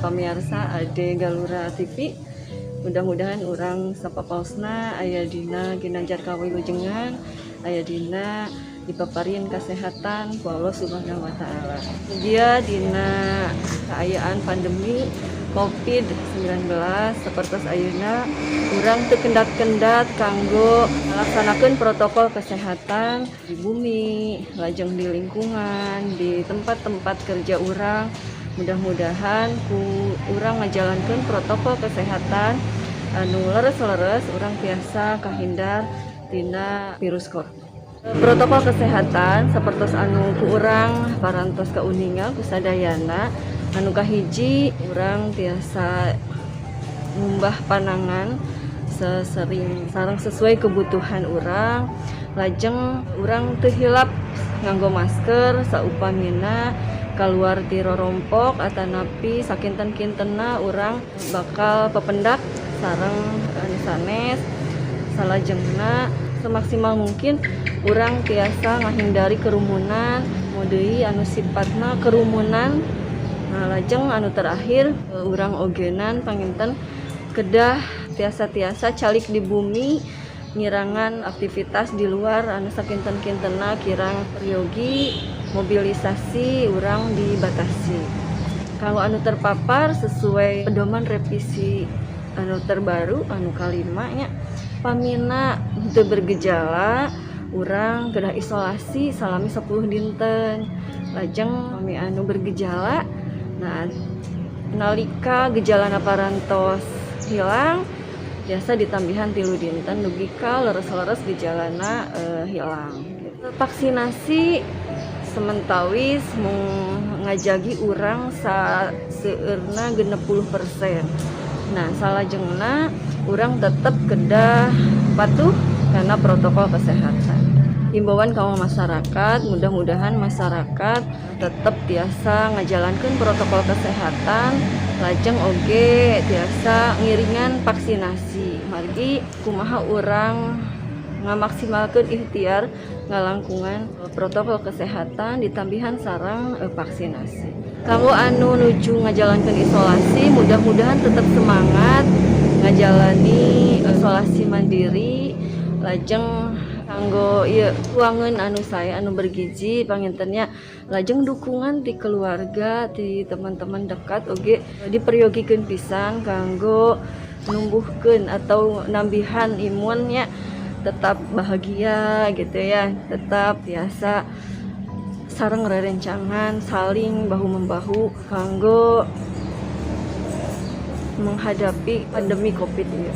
Pamirsa Ade Galura TV. Mudah-mudahan urang sapapaosna aya dina ginanjar kawilujengan, aya dina dipaparin kesehatan ku Allah Subhanahu wa Taala. Mugia dina kaayaan pandemi COVID-19 seperti ayeuna, urang teu kendat-kendat kanggo melaksanakan protokol kesehatan di bumi, lajeng di lingkungan, di tempat-tempat kerja urang. Mudah-mudahan ku urang ngajalankan protokol kesehatan anu leres-leres, urang tiasa kahindar tina virus corona. Protokol kesehatan seperti anu ku urang parantos kauninga ku sadayana, anu kahiji, urang tiasa ngumbah panangan sesering sareng sesuai kebutuhan urang. Lajeng urang teu hilap nganggo masker saupamina keluar ti rorompok atanapi sakinten-kintena urang bakal pependak sareng anu sanes. Salajengna, semaksimal mungkin urang tiasa ngahindari kerumunan, deui anu sifatna kerumunan. Nah, lajeng anu terakhir, urang ogenan panginten kedah tiasa-tiasa calik di bumi, ngirangan aktivitas di luar anu sakinten-kintena kirang peryogi, mobilisasi urang dibatasi. Kalau anu terpapar, sesuai pedoman revisi anu terbaru anu kalima nya, pamina teu bergejala, urang kedah isolasi salami 10 dinten. Lajeng pami anu bergejala, nah, nalika gejalana parantos hilang, biasa ditambihan 3 dinten dugi ka leres-leres gejalana hilang gitu. Vaksinasi sementawis mung ngajagi urang sa seueurna 60%. Nah, salajengna urang tetep kedah patuh karena protokol kesehatan. Himbauan ka masyarakat, mudah-mudahan masyarakat tetep tiasa ngajalankan protokol kesehatan, lajeng oge tiasa ngiringan vaksinasi. Margi kumaha urang ngamaksimalkeun ikhtiar ngalangkungan protokol kesehatan ditambihan sareng vaksinasi. Kanggo anu nuju ngajalankeun isolasi, mudah-mudahan tetap semangat ngajalani isolasi mandiri. Lajeng kanggo ieu tuangan anu saya anu bergizi panginten nya, lajeng dukungan ti keluarga, ti teman-teman dekat oge diperyogikeun pisan kanggo numbuhkeun atau nambihan imunnya, tetap bahagia gitu ya, tetap biasa sareng rerencangan, saling bahu membahu kanggo menghadapi pandemi Covid ieu.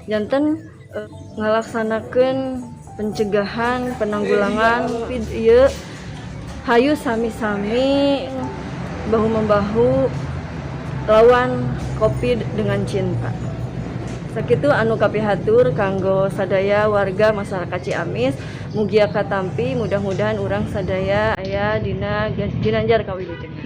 Janten ngalaksanakeun pencegahan penanggulangan Covid ieu, hayu sami-sami bahu membahu lawan Covid dengan cinta. Sakitu anu kapihatur kanggo sadaya warga masyarakat Ciamis, mugia katampi, mudah-mudahan urang sadaya aya dina ginanjar kawilujengan.